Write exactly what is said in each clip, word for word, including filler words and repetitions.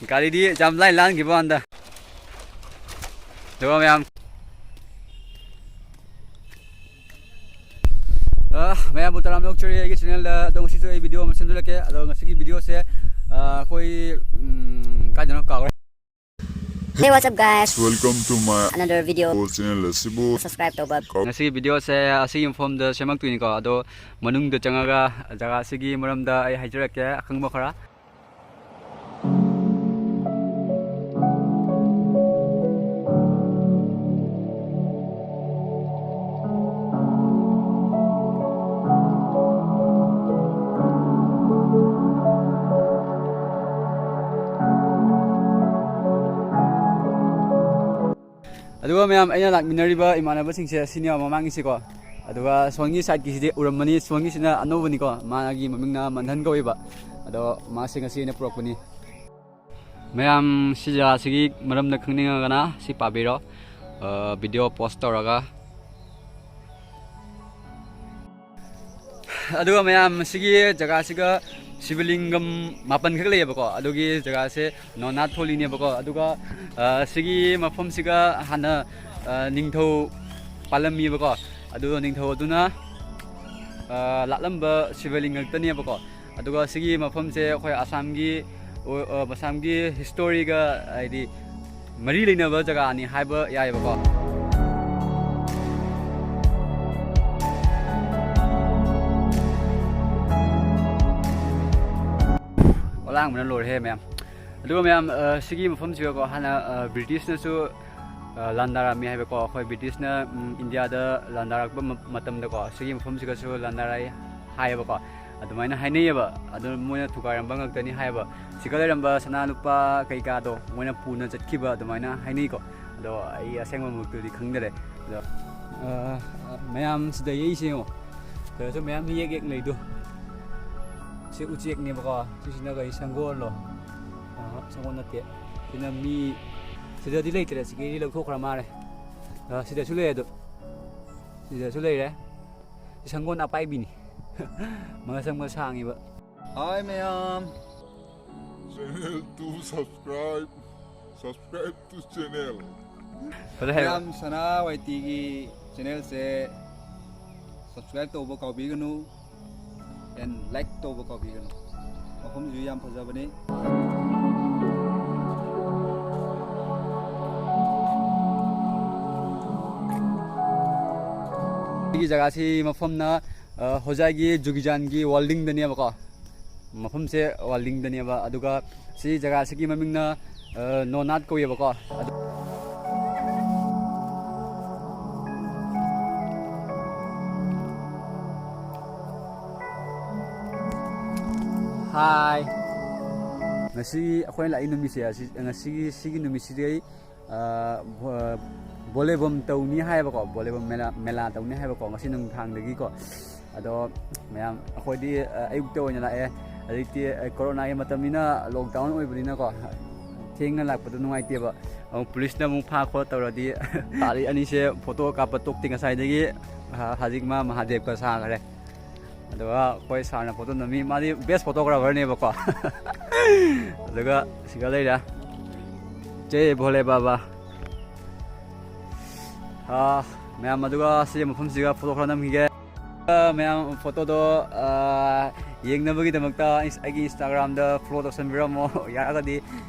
ꯒꯥꯔꯤꯗꯤ ꯌꯥꯝ ꯂꯥꯏ ꯂꯥꯟꯈꯤꯕ ꯋꯥꯅꯤꯗ꯫ ꯑꯗꯨꯒ ꯃꯌꯥꯝ, ꯑ, ꯃꯌꯥꯝꯕꯨ ꯇꯔꯥꯝꯅ ꯑꯣꯛꯆꯔꯤ ꯑꯩꯒꯤ channelꯗ꯫ ꯑꯗꯣ ꯉꯁꯤꯁꯨ ꯑꯩ video ꯑꯃ ꯁꯦꯝꯖꯤꯜꯂꯛꯀꯦ꯫ ꯑꯗꯣ ꯉꯁꯤꯒꯤ videoꯁꯦ, ꯑ, ꯑꯩꯈꯣꯏ, ꯎꯝ, ꯀꯥꯏꯗꯅꯣ ꯀꯥꯎꯔꯦ꯫ Hey, what's up, guys? Welcome to my another video. Channel ꯑꯁꯤꯕꯨ subscribe ꯇꯧꯕ꯫ ꯉꯁꯤꯒꯤ videoꯁꯦ ꯑꯁꯤꯒꯤ ꯃꯐꯝꯗ ꯁꯦꯝꯃꯛꯇꯣꯏꯅꯤꯀꯣ꯫ ꯑꯗꯣ ꯃꯅꯨꯡꯗ ꯆꯪꯉꯒ ꯖꯒꯥ ꯑꯁꯤꯒꯤ ꯃꯔꯝꯗ ꯑꯩ ꯍꯥꯏꯖꯔꯛꯀꯦ ꯑꯈꯪꯕ ꯈꯔ꯫ ꯑꯗꯨꯒ ꯃꯌꯥꯝ, ꯑꯩꯅ ꯂꯥꯛꯃꯤꯟꯅꯔꯤꯕ ꯏꯃꯥꯟꯅꯕꯁꯤꯡꯁꯦ, ꯁꯤꯅꯦ ꯃꯃꯥꯡꯒꯤꯁꯤꯀꯣ꯫ ꯑꯗꯨꯒ ꯁꯣꯝꯒꯤ sideꯀꯤꯁꯤꯗꯤ ꯎꯔꯝꯃꯅꯤ, ꯁꯣꯝꯒꯤꯁꯤꯅ ꯑꯅꯧꯕꯅꯤꯀꯣ, ꯃꯥꯒꯤ ꯃꯃꯤꯡꯅ ꯃꯟꯊꯟ ꯀꯧꯏꯕ꯫ ꯑꯗꯣ ꯃꯥꯁꯦ ꯉꯁꯤ ꯑꯩꯅ ꯄꯨꯔꯛꯄꯅꯤ꯫ ꯃꯌꯥꯝ, ꯁꯤ ꯖꯒꯥꯁꯤꯒꯤ ꯃꯔꯝꯗ ꯈꯪꯅꯤꯡꯉꯒꯅ ꯁꯤ ꯄꯥꯕꯤꯔꯣ, ꯑ, video post ꯇꯧꯔꯒ꯫ ꯑꯗꯨꯒ ꯃꯌꯥꯝ, ꯁꯤꯒꯤ ꯖꯒꯥꯁꯤꯒ ꯁꯤꯕꯂꯤꯡꯒꯝ ꯃꯥꯄꯟ ꯈꯛ ꯂꯩꯌꯦꯕꯀꯣ꯫ ꯑꯗꯨꯒꯤ ꯖꯒꯥꯁꯦ ꯅꯣꯅꯥꯊꯣꯂꯤꯅꯦꯕꯀꯣ꯫ ꯑꯗꯨꯒ, ꯑ, ꯁꯤꯒꯤ ꯃꯐꯝꯁꯤꯒ ꯍꯥꯟꯅ, ꯑ, ꯅꯤꯡꯊꯧ ꯄꯥꯜꯂꯝꯃꯤꯕꯀꯣ꯫ ꯑꯗꯨꯒ ꯅꯤꯡꯊꯧ ꯑꯗꯨꯅ, ꯑ, ꯂꯥꯠꯂꯝꯕ ꯁꯤꯕꯂꯤꯡ ꯉꯥꯛꯇꯅꯦꯕꯀꯣ꯫ ꯑꯗꯨꯒ ꯁꯤꯒꯤ ꯃꯐꯝꯁꯦ ꯑꯩꯈꯣꯏ ꯑꯁꯥꯝꯒꯤ, ꯑ, ꯑꯁꯥꯝꯒꯤ historyꯒ, ꯍꯥꯏꯗꯤ, ꯃꯔꯤ ꯂꯩꯅꯕ ꯖꯒꯥꯅꯤ ꯍꯥꯏꯕ ꯌꯥꯏꯑꯕꯀꯣ꯫ ꯑꯣꯂꯥꯡꯕꯅ ꯂꯣꯏꯔꯦꯍꯦ ꯃꯌꯥꯝ꯫ ꯑꯗꯨꯒ ꯃꯌꯥꯝ, ꯑ, ꯁꯤꯒꯤ ꯃꯐꯝꯁꯤꯒꯀꯣ, ꯍꯥꯟꯅ, ꯑ, Britishꯅꯁꯨ, ꯑ, ꯂꯥꯟꯗꯥꯔꯝꯃꯤ ꯍꯥꯏꯕꯀꯣ꯫ ꯑꯩꯈꯣꯏ Britishꯅ, ꯎꯝ, ꯏꯟꯗꯤꯌꯥꯗ ꯂꯥꯟꯗꯥꯔꯛꯄ ꯃ-, ꯃꯇꯝꯗꯀꯣ, ꯁꯤꯒꯤ ꯃꯐꯝꯁꯤꯒꯁꯨ ꯂꯥꯟꯗꯥꯔꯛꯏ ꯍꯥꯏꯌꯦꯕꯀꯣ꯫ ꯑꯗꯨꯃꯥꯏꯅ ꯍꯥꯏꯅꯩꯌꯦꯕ꯫ ꯑꯗꯨ ꯃꯣꯏꯅ ꯊꯨꯒꯥꯏꯔꯝꯕ ꯉꯥꯛꯇꯅꯤ ꯍꯥꯏꯌꯦꯕ꯫ ꯁꯤꯒ ꯂꯩꯔꯝꯕ ꯁꯅꯥ ꯂꯨꯄꯥ ꯀꯩꯀꯥꯗꯣ ꯃꯣꯏꯅ ꯄꯨꯅ ꯆꯠꯈꯤꯕ ꯑꯗꯨꯃꯥꯏꯅ ꯍꯥꯏꯅꯩꯀꯣ꯫ ꯑꯗꯣ ꯑꯩ ꯑꯁꯦꯡꯕꯃꯛꯇꯨꯗꯤ ꯈꯪꯗꯔꯦ꯫ ꯑꯗꯣ, ꯑ, ꯃꯌꯥꯝ ꯁꯤꯗ ꯌꯦꯛꯏꯁꯦ ꯌꯦꯡꯉꯣ꯫ ꯁꯤꯗꯁꯨ ꯃꯌꯥꯝ ꯌꯦꯛ ꯌꯦꯛ ꯂꯩꯗꯣ꯫ ꯁꯤ ꯎꯆꯦꯛꯅꯦꯕꯀꯣ꯫ ꯁꯤꯁꯤꯅ ꯀꯩ, ꯁꯪꯒꯣꯜꯂꯣ? ꯑ, ꯁꯪꯒꯣꯜ ꯅꯠꯇꯦ꯫ ꯁꯤꯅ ꯃꯤ, ꯁꯤꯗꯗꯤ ꯂꯩꯇ꯭ꯔꯦ꯫ ꯁꯤꯒꯤꯗꯤ ꯂꯧꯊꯣꯛꯈ꯭ꯔ ꯃꯥꯜꯂꯦ꯫ ꯑ, ꯁꯤꯗꯁꯨ ꯂꯩ ꯑꯗꯣ꯫ ꯁꯤꯗꯁꯨ ꯂꯩꯔꯦ꯫ ꯁꯤ ꯁꯪꯒꯣꯜ ꯑꯄꯥꯏꯕꯤꯅꯤ꯫ ꯃꯁꯝꯒ ꯁꯥꯡꯉꯤꯕ꯫ Hi ꯃꯌꯥꯝ꯫ Channel To subscribe, subscribe to channel. ꯐꯖꯩ ꯍꯥꯏꯕ꯫ ꯃꯌꯥꯝ ꯁꯅꯥ ꯋꯥꯏꯇꯤꯒꯤ ꯆꯦꯅꯦꯜꯁꯦ ꯁꯕꯁꯀ꯭ꯔꯥꯏꯕ ꯇꯧꯕ ꯀꯥꯎꯕꯤꯒꯅꯨ꯫ ꯑꯦꯟ ꯂꯥꯏꯛ ꯇꯧꯕ ꯀꯥꯎꯕꯤꯒꯅꯨ꯫ ꯃꯐꯝꯁꯤꯁꯨ ꯌꯥꯝ ꯐꯖꯕꯅꯤ꯫ ꯁꯤꯒꯤ ꯖꯒꯥꯁꯤ ꯃꯐꯝꯅ, ꯑ, ꯍꯣꯖꯥꯏꯒꯤ ꯖꯨꯒꯤꯖꯥꯟꯒꯤ ꯋꯥꯜꯗꯤꯡꯗꯅꯦꯕꯀꯣ꯫ ꯃꯐꯝꯁꯦ ꯋꯥꯜꯗꯤꯡꯗꯅꯦꯕ꯫ ꯑꯗꯨꯒ ꯁꯤ ꯖꯒꯥꯁꯤꯒꯤ ꯃꯃꯤꯡꯅ, ꯑ, ꯅꯣꯅꯥꯠ ꯀꯧꯋꯦꯕꯀꯣ꯫ ꯑꯗꯨ ꯍꯥꯏ꯫ ꯉꯁꯤ ꯑꯩꯈꯣꯏꯅ ꯂꯥꯛꯏ ꯅꯨꯃꯤꯠꯁꯦ, ꯑꯁꯤ, ꯉꯁꯤꯒꯤ, ꯁꯤꯒꯤ ꯅꯨꯃꯤꯠꯁꯤꯗꯤ ꯑꯩ, ꯑ, ꯚꯣ-, ꯚꯣꯂꯦꯕꯣꯝ ꯇꯧꯅꯤ ꯍꯥꯏꯌꯦꯕꯀꯣ, ꯚꯣꯂꯦꯕꯣꯝ ꯃꯦꯂꯥ, ꯃꯦꯂꯥ ꯇꯧꯅꯤ ꯍꯥꯏꯕꯀꯣ, ꯉꯁꯤ ꯅꯨꯡꯗꯥꯡꯗꯒꯤꯀꯣ꯫ ꯑꯗꯣ ꯃꯌꯥꯝ, ꯑꯩꯈꯣꯏꯗꯤ, ꯑ, ꯑꯌꯨꯛꯇ ꯑꯣꯏꯅ ꯂꯥꯛꯑꯦ꯫ ꯍꯧꯖꯤꯛꯇꯤ, ꯑ, ꯀꯣꯔꯣꯅꯥꯒꯤ ꯃꯇꯝꯅꯤꯅ, ꯂꯣꯛꯗꯥꯎꯟ ꯑꯣꯏꯕꯅꯤꯅꯀꯣ, ꯊꯦꯡꯅ ꯂꯥꯛꯄꯗꯣ ꯅꯨꯡꯉꯥꯏꯇꯦꯕ꯫ ꯑꯃꯨꯛ ꯄꯨꯂꯤꯁꯅ ꯑꯃꯨꯛ ꯐꯥ ꯈꯣꯠ ꯇꯧꯔꯗꯤ꯫ ꯇꯥꯔꯤꯛ ꯑꯅꯤꯁꯦ ꯐꯣꯇꯣ ꯀꯥꯞꯄ ꯇꯣꯛꯇꯦ ꯉꯁꯥꯏꯗꯒꯤ꯫ ꯑ, ꯍꯧꯖꯤꯛ ꯃꯥ ꯃꯍꯥꯗꯦꯕꯀ ꯁꯥꯈ꯭ꯔꯦ꯫ ꯑꯗꯨꯒ ꯑꯩꯈꯣꯏ ꯁꯥꯔꯅ ꯐꯣꯇꯣ ꯅꯝꯃꯤ, ꯃꯥꯗꯤ ꯕꯦꯁ ꯐꯣꯇꯣꯒ꯭ꯔꯥꯐꯔꯅꯦꯕꯀꯣ꯫ ꯑꯗꯨꯒ ꯁꯤꯒ ꯂꯩꯔꯦ, ꯖꯦ ꯚꯣꯂꯦ ꯕꯥꯕꯥ꯫ ꯑꯥ, ꯃꯌꯥꯝ, ꯑꯗꯨꯒ ꯁꯤ ꯃꯐꯝꯁꯤꯒ ꯐꯣꯇꯣ ꯈꯔ ꯅꯝꯈꯤꯒꯦ꯫ ꯑꯥ, ꯃꯌꯥꯝ, ꯐꯣꯇꯣꯗꯣ, ꯑꯥ, ꯌꯦꯡꯅꯕꯒꯤꯗꯃꯛꯇ ꯏꯟꯁ-, ꯑꯩꯒꯤ ꯏꯟꯁꯇꯥꯒ꯭ꯔꯥꯝꯗ ꯐꯣꯂꯣ ꯇꯧꯁꯟꯕꯤꯔꯝꯃꯣ꯫ ꯌꯥꯔꯒꯗꯤ꯫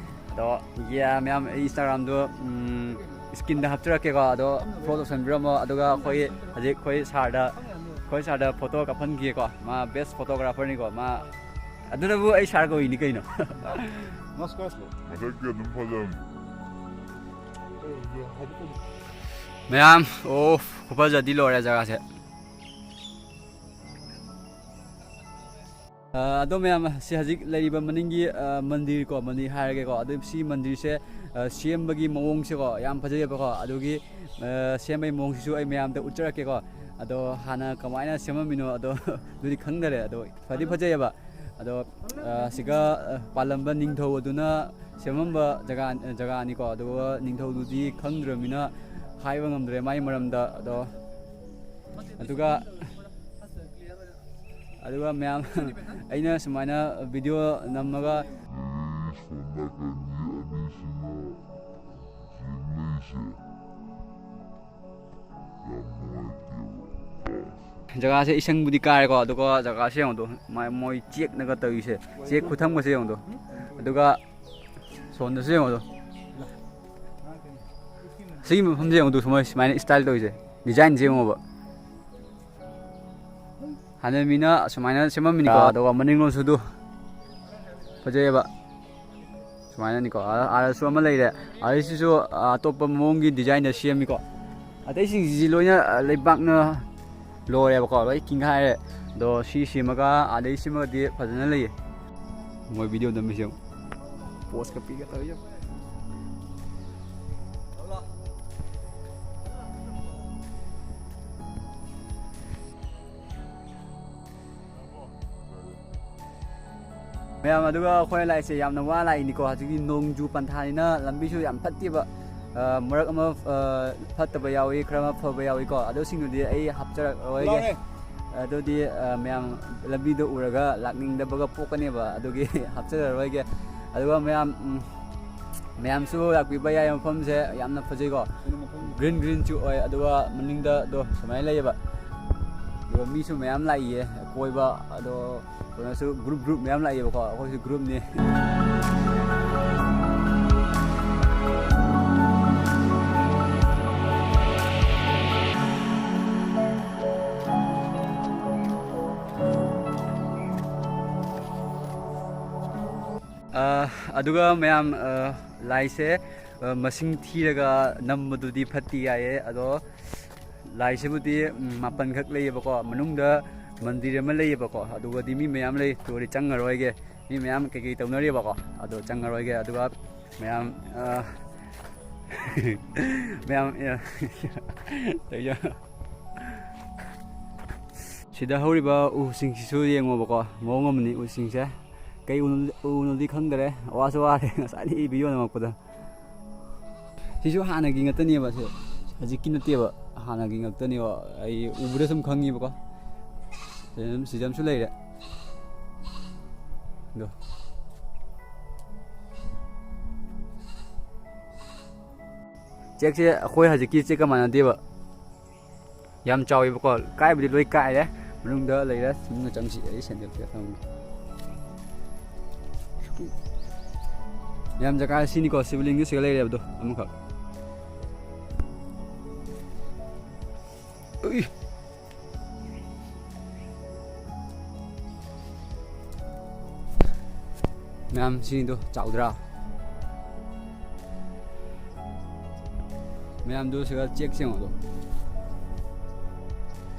ꯑꯗꯣ, ꯌꯥ, ꯃꯌꯥꯝ, ꯑꯩ ꯏꯟꯁꯇꯥꯒ꯭ꯔꯥꯝꯗꯣ, ꯎꯝ, ꯁ꯭ꯀꯤꯟꯗ ꯍꯥꯞꯆꯔꯛꯀꯦꯀꯣ꯫ ꯑꯗꯣ ꯐꯣꯂꯣ ꯇꯧꯁꯟꯕꯤꯔꯝꯃꯣ꯫ ꯑꯗꯨꯒ ꯑꯩꯈꯣꯏ ꯍꯧꯖꯤꯛ ꯑꯩꯈꯣꯏ ꯁꯥꯔꯗ, ꯑꯩꯈꯣꯏ ꯁꯥꯔꯗ ꯐꯣꯇꯣ ꯀꯥꯞꯍꯟꯒꯦꯀꯣ꯫ ꯃꯥ ꯕꯦꯁ ꯐꯣꯇꯣꯒ꯭ꯔꯥꯐꯔꯅꯤꯀꯣ꯫ ꯃꯥ, ꯑꯗꯨꯅꯕꯨ ꯑꯩ ꯁꯥꯔ ꯀꯧꯏꯅꯤ ꯀꯩꯅꯣ꯫ ꯃꯊꯛꯇꯤ ꯑꯗꯨꯝ ꯐꯖꯕꯅꯤ꯫ ꯃꯌꯥꯝ, ꯑꯣ, ꯈꯨꯐꯖꯗꯤ ꯂꯣꯏꯔꯦ ꯖꯒꯥꯁꯦ꯫ ꯑ, ꯑꯗꯣ ꯃꯌꯥꯝ, ꯁꯤ ꯍꯧꯖꯤꯛ ꯂꯩꯔꯤꯕ ꯃꯅꯤꯡꯒꯤ, ꯑ, ꯃꯟꯗꯤꯔ ꯀꯣ, ꯃꯟꯗꯤꯔ ꯍꯥꯏꯔꯒꯦꯀꯣ꯫ ꯑꯗꯨ ꯁꯤ ꯃꯟꯗꯤꯔꯁꯦ, ꯑ, ꯁꯦꯝꯕꯒꯤ ꯃꯑꯣꯡꯁꯦꯀꯣ, ꯌꯥꯝ ꯐꯖꯩꯑꯕꯀꯣ꯫ ꯑꯗꯨꯒꯤ, ꯑ, ꯁꯦꯝꯕꯒꯤ ꯃꯑꯣꯡꯁꯤꯁꯨ ꯑꯩ ꯃꯌꯥꯝꯗ ꯎꯠꯆꯔꯛꯀꯦꯀꯣ꯫ ꯑꯗꯣ ꯍꯥꯟꯅ ꯀꯃꯥꯏꯅ ꯁꯦꯝꯃꯝꯃꯤꯅꯣ ꯑꯗꯣ ꯑꯗꯨꯗꯤ ꯈꯪꯗꯔꯦ꯫ ꯑꯗꯣ ꯐꯗꯤ ꯐꯖꯩꯑꯕ꯫ ꯑꯗꯣ, ꯑ, ꯁꯤꯒ, ꯑ, ꯄꯥꯜꯂꯝꯕ ꯅꯤꯡꯊꯧ ꯑꯗꯨꯅ ꯁꯦꯝꯃꯝꯕ ꯖꯒꯥ, ꯖꯒꯥꯅꯤꯀꯣ꯫ ꯑꯗꯨꯒ ꯅꯤꯡꯊꯧꯗꯨꯗꯤ ꯈꯪꯗ꯭ꯔꯕꯅꯤꯅ ꯍꯥꯏꯕ ꯉꯝꯗ꯭ꯔꯦ ꯃꯥꯒꯤ ꯃꯔꯝꯗ꯫ ꯑꯗꯣ, ꯑꯗꯨꯒ, ꯑꯗꯨꯒ ꯃꯌꯥꯝ, ꯑꯩꯅ ꯁꯨꯃꯥꯏꯅ ꯚꯤꯗꯤꯑꯣ ꯅꯝꯃꯒ ꯁꯣꯝ ꯅꯥꯀꯟꯒꯤ ꯑꯅꯤꯁꯤꯅ ꯌꯦꯡꯂꯩꯁꯦ ꯌꯥꯝ ꯅꯨꯡꯉꯥꯏꯇꯦꯕ꯫ ꯖꯒꯥꯁꯦ ꯏꯁꯪꯕꯨꯗꯤ ꯀꯥꯔꯦꯀꯣ, ꯑꯗꯨꯒ ꯖꯒꯥꯁꯦ ꯌꯦꯡꯉꯣ ꯑꯗꯣ, ꯃꯥꯏ-, ꯃꯣꯏ ꯆꯦꯛꯅꯒ ꯇꯧꯔꯤꯁꯦ, ꯆꯦꯛ ꯈꯨꯊꯝꯒꯁꯦ ꯌꯦꯡꯉꯣ ꯑꯗꯣ, ꯑꯗꯨꯒ ꯁꯣꯝꯗꯁꯨ ꯌꯦꯡꯉꯣ ꯑꯗꯣ, ꯁꯤꯒꯤ ꯃꯐꯝꯁꯦ ꯌꯦꯡꯉꯣ ꯑꯗꯣ, ꯃꯣꯏ ꯁꯨꯃꯥꯏꯅ style ꯇꯧꯔꯤꯁꯦ, designꯁꯦ ꯌꯦꯡꯉꯣꯕ꯫ ꯍꯥꯟꯅ ꯃꯤꯅ ꯁꯨꯃꯥꯏꯅ ꯁꯦꯝꯃꯝꯃꯤꯅꯤꯀꯣ, ꯑꯗꯨꯒ ꯃꯅꯤꯡꯂꯣꯝꯁꯨ ꯑꯗꯨ ꯐꯖꯩꯑꯕ꯫ ꯁꯨꯃꯥꯏꯅꯅꯤꯀꯣ, ꯑꯥ-, ꯑꯥꯗꯁꯨ ꯑꯃ ꯂꯩꯔꯦ꯫ ꯑꯗꯩꯁꯤꯁꯨ, ꯑꯥ, ꯑꯇꯣꯞꯄ ꯃꯑꯣꯡꯒꯤ designꯗ ꯁꯦꯝꯃꯤꯀꯣ꯫ ꯑꯇꯩꯁꯤꯡꯁꯤꯗꯤ ꯂꯣꯏꯅ, ꯑꯥ, ꯂꯩꯕꯥꯛꯅ ꯂꯣꯏꯔꯦꯕꯀꯣ, ꯂꯣꯏ ꯀꯤꯡꯈꯥꯏꯔꯦ꯫ ꯑꯗꯣ ꯁꯤ ꯁꯦꯝꯃꯒ ꯑꯥꯗꯩ ꯁꯦꯝꯃꯒꯗꯤ ꯐꯖꯅ ꯂꯩꯌꯦ꯫ ꯃꯣꯏ video ꯅꯝꯃꯤꯁꯦ ꯌꯦꯡꯉꯨ꯫ Poseꯀ ꯄꯤꯒ ꯇꯧꯔꯤ ꯌꯦꯡꯉꯨ꯫ ꯃꯌꯥꯝ, ꯑꯗꯨꯒ ꯑꯩꯈꯣꯏ ꯂꯥꯛꯏꯁꯦ ꯌꯥꯝꯅ ꯋꯥ ꯂꯥꯛꯏꯅꯤꯀꯣ꯫ ꯍꯧꯖꯤꯛꯇꯤ ꯅꯣꯡꯖꯨ ꯄꯟꯊꯥꯅꯤꯅ ꯂꯝꯕꯤꯁꯨ ꯌꯥꯝ ꯐꯠꯇꯦꯕ꯫ ꯑ, ꯃꯔꯛ ꯑꯃ, ꯑ, ꯐꯠꯇꯕ ꯌꯥꯎꯏ, ꯈꯔ ꯑꯃ ꯐꯕ ꯌꯥꯎꯏꯀꯣ꯫ ꯑꯗꯨꯁꯤꯡꯗꯨꯗꯤ ꯑꯩ ꯍꯥꯞꯆꯔꯛꯑꯔꯣꯏꯒꯦ꯫ ꯂꯥꯎꯔꯦ꯫ ꯑꯗꯨꯗꯤ, ꯑ, ꯃꯌꯥꯝ ꯂꯝꯕꯤꯗꯣ ꯎꯔꯒ ꯂꯥꯛꯅꯤꯡꯗꯕꯒ ꯄꯣꯛꯀꯅꯦꯕ꯫ ꯑꯗꯨꯒꯤ ꯍꯥꯞꯆꯔꯔꯣꯏꯒꯦ꯫ ꯑꯗꯨꯒ ꯃꯌꯥꯝ, ꯎꯝ, ꯃꯌꯥꯝꯁꯨ ꯂꯥꯛꯄꯤꯕ ꯌꯥꯏ꯫ ꯃꯐꯝꯁꯦ ꯌꯥꯝꯅ ꯐꯖꯩꯀꯣ꯫ Green greenꯁꯨ ꯑꯣꯏ꯫ ꯑꯗꯨꯒ ꯃꯅꯤꯡꯗ ꯑꯗꯣ ꯁꯨꯃꯥꯏꯅ ꯂꯩꯌꯦꯕ꯫ ꯑꯗꯨꯒ ꯃꯤꯁꯨ ꯃꯌꯥꯝ ꯂꯥꯛꯏꯌꯦ ꯀꯣꯏꯕ꯫ ꯑꯗꯣ ꯀꯩꯅꯣꯁꯨ group group ꯃꯌꯥꯝ ꯂꯥꯛꯏꯌꯦꯕꯀꯣ꯫ ꯑꯩꯈꯣꯏꯁꯨ groupꯅꯤ꯫ ꯑ, ꯑꯗꯨꯒ ꯃꯌꯥꯝ, ꯑ, ꯂꯥꯏꯁꯦ, ꯑ, ꯃꯁꯤꯡ ꯊꯤꯔꯒ ꯅꯝꯕꯗꯨꯗꯤ ꯐꯠꯇꯦ ꯍꯥꯏꯌꯦ꯫ ꯑꯗꯣ ꯂꯥꯏꯁꯤꯕꯨꯗꯤ, ꯎꯝ, ꯃꯥꯄꯟꯈꯛ ꯂꯩꯌꯦꯕꯀꯣ꯫ ꯃꯅꯨꯡꯗ ꯃꯟꯗꯤꯔ ꯑꯃ ꯂꯩꯌꯦꯕꯀꯣ꯫ ꯑꯗꯨꯒꯗꯤ ꯃꯤ ꯃꯌꯥꯝ ꯂꯩ꯫ ꯑꯗꯨꯒꯗꯤ ꯆꯪꯉꯔꯣꯏꯒꯦ꯫ ꯃꯤ ꯃꯌꯥꯝ ꯀꯩꯀꯩ ꯇꯧꯅꯔꯤꯕꯀꯣ꯫ ꯑꯗꯣ ꯆꯪꯉꯔꯣꯏꯒꯦ꯫ ꯑꯗꯨꯒ ꯃꯌꯥꯝ, ꯑ, ꯃꯌꯥꯝ, ꯑ, ꯇꯧꯖ-, ꯁꯤꯗ ꯍꯧꯔꯤꯕ ꯎꯁꯤꯡꯁꯤꯁꯨ ꯌꯦꯡꯉꯣꯕꯀꯣ, ꯃꯑꯣꯡ ꯑꯃꯅꯤ ꯎꯁꯤꯡꯁꯦ꯫ ꯀꯩ ꯎꯅꯣ-, ꯎꯅꯣꯗꯤ ꯈꯪꯗꯔꯦ, ꯋꯥꯁꯨ ꯋꯥꯔꯦ ꯉꯁꯥꯏꯗꯒꯤ video ꯅꯝꯃꯛꯄꯗ꯫ ꯁꯤꯁꯨ ꯍꯥꯟꯅꯒꯤ ꯉꯥꯛꯇꯅꯦꯕ, ꯁꯦ ꯍꯧꯖꯤꯛꯀꯤ ꯅꯠꯇꯦꯕ, ꯍꯥꯟꯅꯒꯤ ꯉꯥꯛꯇꯅꯦꯕ꯫ ꯑꯩ ꯎꯕꯗ ꯁꯨꯝ ꯈꯪꯉꯤꯕꯀꯣ꯫ ꯁꯤꯗ ꯑꯗꯨꯝ, ꯁꯤꯗ ꯑꯃꯁꯨ ꯂꯩꯔꯦ꯫ ꯑꯗꯣ ꯆꯦꯛꯁꯦ ꯑꯩꯈꯣꯏ ꯍꯧꯖꯤꯛꯀꯤ ꯆꯦꯛꯀ ꯃꯥꯟꯅꯗꯦꯕ꯫ ꯌꯥꯝ ꯆꯥꯎꯋꯦꯕꯀꯣ꯫ ꯀꯥꯏꯕꯨꯗꯤ ꯂꯣꯏ ꯀꯥꯏꯔꯦ꯫ ꯃꯅꯨꯡꯗ ꯂꯩꯔꯦ꯫ ꯃꯅꯨꯡꯗ ꯆꯪꯁꯤ꯫ ꯑꯩ ꯁꯦꯟꯗꯜ ꯄꯤꯔꯛꯀꯦ꯫ ꯌꯥꯝ ꯖꯒꯥ ꯁꯤꯅꯤꯀꯣ꯫ ꯁꯤꯕꯂꯤꯡꯁꯨ ꯁꯤꯒ ꯂꯩꯔꯦꯕꯗꯣ ꯑꯃꯈꯛ꯫ ꯎꯏ꯫ ꯃꯌꯥꯝ ꯁꯤꯅꯤꯗꯣ ꯆꯥꯎꯗ꯭ꯔꯥ? ꯃꯌꯥꯝꯗꯨ ꯁꯤꯒ ꯆꯦꯛ ꯌꯦꯡꯉꯣꯗꯣ꯫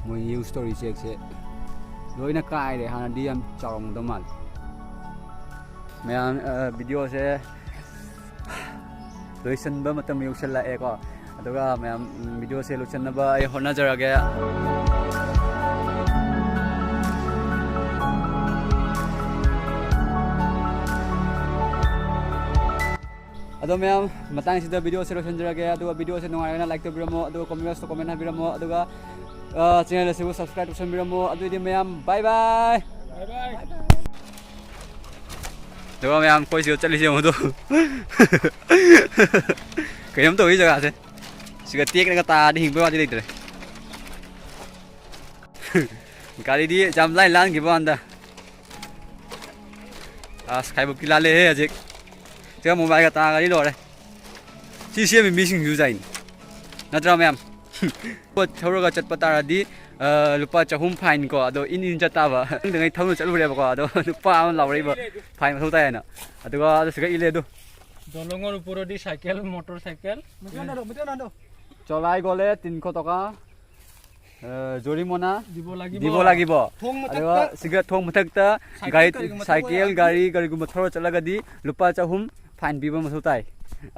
ꯃꯣꯏ ꯌꯨꯁ ꯇꯧꯔꯤ ꯆꯦꯛꯁꯦ ꯂꯣꯏꯅ ꯀꯥꯏꯔꯦ꯫ ꯍꯥꯟꯅꯗꯤ ꯌꯥꯝ ꯆꯥꯎꯔꯝꯒꯗꯕ ꯃꯥꯜꯂꯦ꯫ ꯃꯌꯥꯝ, ꯑ, ꯚꯤꯗꯤꯑꯣꯁꯦ ꯂꯣꯏꯁꯤꯟꯕ ꯃꯇꯝ ꯌꯧꯁꯤꯜꯂꯛꯑꯦꯀꯣ꯫ ꯑꯗꯨꯒ ꯃꯌꯥꯝ, ꯎꯝ, ꯚꯤꯗꯤꯑꯣꯁꯦ ꯂꯣꯏꯁꯤꯟꯅꯕ ꯑꯩ ꯍꯣꯠꯅꯖꯔꯒꯦ꯫ ꯑꯗꯣ ꯃꯌꯥꯝ, ꯃꯇꯥꯡꯁꯤꯗ ꯚꯤꯗꯤꯑꯣꯁꯦ ꯂꯣꯏꯁꯤꯟꯖꯔꯒꯦ꯫ ꯑꯗꯨꯒ ꯚꯤꯗꯤꯑꯣꯁꯦ ꯅꯨꯡꯉꯥꯏꯔꯒꯅ ꯂꯥꯏꯛ ꯇꯧꯕꯤꯔꯝꯃꯣ, ꯑꯗꯨꯒ ꯀꯣꯃꯦꯟ ꯕꯣꯛꯁꯇ ꯀꯣꯃꯦꯟ ꯍꯥꯏꯕꯤꯔꯝꯃꯣ, ꯑꯗꯨꯒ, ꯑ, ꯆꯦꯅꯦꯜ ꯑꯁꯤꯕꯨ ꯁꯕꯁꯀ꯭ꯔꯥꯏꯕ ꯇꯧꯁꯟꯕꯤꯔꯝꯃꯣ꯫ ꯑꯗꯨꯑꯣꯏꯗꯤ ꯃꯌꯥꯝ, ꯕꯥꯏ ꯕꯥꯏ꯫ ꯑꯗꯨꯒ ꯃꯌꯥꯝ, ꯑꯩꯈꯣꯏ ꯁꯤꯗ ꯆꯠꯂꯤꯁꯦ ꯌꯦꯡꯉꯨꯗꯣ꯫ ꯀꯩꯅꯣꯝ ꯇꯧꯏ ꯖꯒꯥꯁꯦ꯫ ꯁꯤꯒ ꯇꯦꯛꯂꯒ ꯇꯥꯔꯗꯤ ꯍꯤꯡꯕꯩ ꯋꯥꯗꯤ ꯂꯩꯇ꯭ꯔꯦ꯫ ꯒꯥꯔꯤꯗꯤ ꯌꯥꯝ ꯂꯥꯏ ꯂꯥꯟꯈꯤꯕ ꯋꯥꯅꯤꯗ꯫ ꯑꯁ, ꯈꯥꯏꯕꯣꯛꯇꯤ ꯂꯥꯜꯂꯦꯍꯦ ꯍꯧꯖꯤꯛ꯫ ꯁꯤꯒ ꯃꯣꯕꯥꯏꯜꯒ ꯇꯥꯔꯒꯗꯤ ꯂꯣꯏꯔꯦ꯫ ꯁꯤ ꯁꯦꯝꯃꯤ ꯃꯤꯁꯤꯡꯁꯨ ꯆꯥꯏꯅꯤ꯫ ꯅꯠꯇ꯭ꯔꯥ ꯃꯌꯥꯝ? ꯄꯣꯠ ꯊꯧꯔꯒ ꯆꯠꯄ ꯇꯥꯔꯗꯤ, ꯑ, ꯂꯨꯄꯥ ꯆꯍꯨꯝ ꯐꯥꯏꯟ ꯀꯣ꯫ ꯑꯗꯣ ꯏꯟ ꯏꯟ ꯆꯠ ꯇꯥꯕ꯫ ꯈꯪꯗꯉꯩ ꯊꯧꯅ ꯆꯠꯂꯨꯔꯦꯕꯀꯣ꯫ ꯑꯗꯣ ꯅꯨꯄꯥ ꯑꯃ ꯂꯥꯎꯔꯛꯏꯕ, "ꯐꯥꯏꯟ ꯃꯊꯧ ꯇꯥꯏ" ꯍꯥꯏꯅ꯫ ꯑꯗꯨꯒ ꯑꯗꯨ ꯁꯤꯒ ꯏꯜꯂꯦ ꯑꯗꯨ꯫ দলঙৰ ওপৰেদি চাইকেল, মটৰ চাইকেল। চলাই গ'লে তিনিশ টকা, এ, জৰিমনা দিব লাগিব। দিব লাগিব꯫ ꯊꯣꯡ ꯃꯊꯛꯇ ꯑꯗꯨꯒ ꯁꯤꯒ ꯊꯣꯡ ꯃꯊꯛꯇ ꯁꯥꯏꯀꯜ, ꯒꯥꯔꯤ, ꯀꯔꯤꯒꯨꯝꯕ ꯁꯥꯏꯀꯜ, ꯊꯧꯔꯒ ꯒꯥꯔꯤ, ꯀꯔꯤꯒꯨꯝꯕ ꯊꯧꯔ ꯆꯠꯂꯒꯗꯤ ꯂꯨꯄꯥ ꯆꯍꯨꯝ ꯐꯥꯏꯟ ꯄꯤꯕ ꯃꯊꯧ ꯇꯥꯏ꯫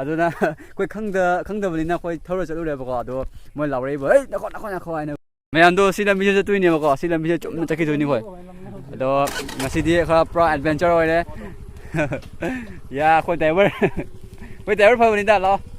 ꯑꯗꯨꯅ ꯑꯩꯈꯣꯏ ꯈꯪꯗ-, ꯈꯪꯗꯕꯅꯤꯅ ꯑꯩꯈꯣꯏ ꯊꯧꯔ ꯆꯠꯂꯨꯔꯦꯕꯀꯣ꯫ ꯑꯗꯣ ꯃꯣꯏ ꯂꯥꯎꯔꯛꯏꯕ, "ꯍꯩ, ꯅꯈꯣ, ꯅꯈꯣ, ꯅꯈꯣ" ꯍꯥꯏꯅ꯫ ꯃꯌꯥꯝꯗꯣ ꯁꯤ ꯂꯝꯕꯤꯁꯦ ꯆꯠꯇꯣꯏꯅꯦꯕꯀꯣ꯫ ꯁꯤ ꯂꯝꯕꯤꯁꯦ ꯆꯨꯝꯅ ꯆꯠꯈꯤꯗꯣꯏꯅꯤ ꯑꯩꯈꯣꯏ꯫ ꯑꯗꯣ ꯉꯁꯤꯗꯤ ꯈꯔ ꯄꯨꯔꯥ ꯑꯦꯗꯚꯦꯟꯆꯔ ꯑꯣꯏꯔꯦ꯫ ꯌꯥ, ꯑꯩꯈꯣꯏ ꯗ꯭ꯔꯥꯏꯚꯔ, ꯑꯩꯈꯣꯏ ꯗ꯭ꯔꯥꯏꯚꯔ ꯐꯕꯅꯤꯗ꯫ ꯂꯥꯛꯑꯣ꯫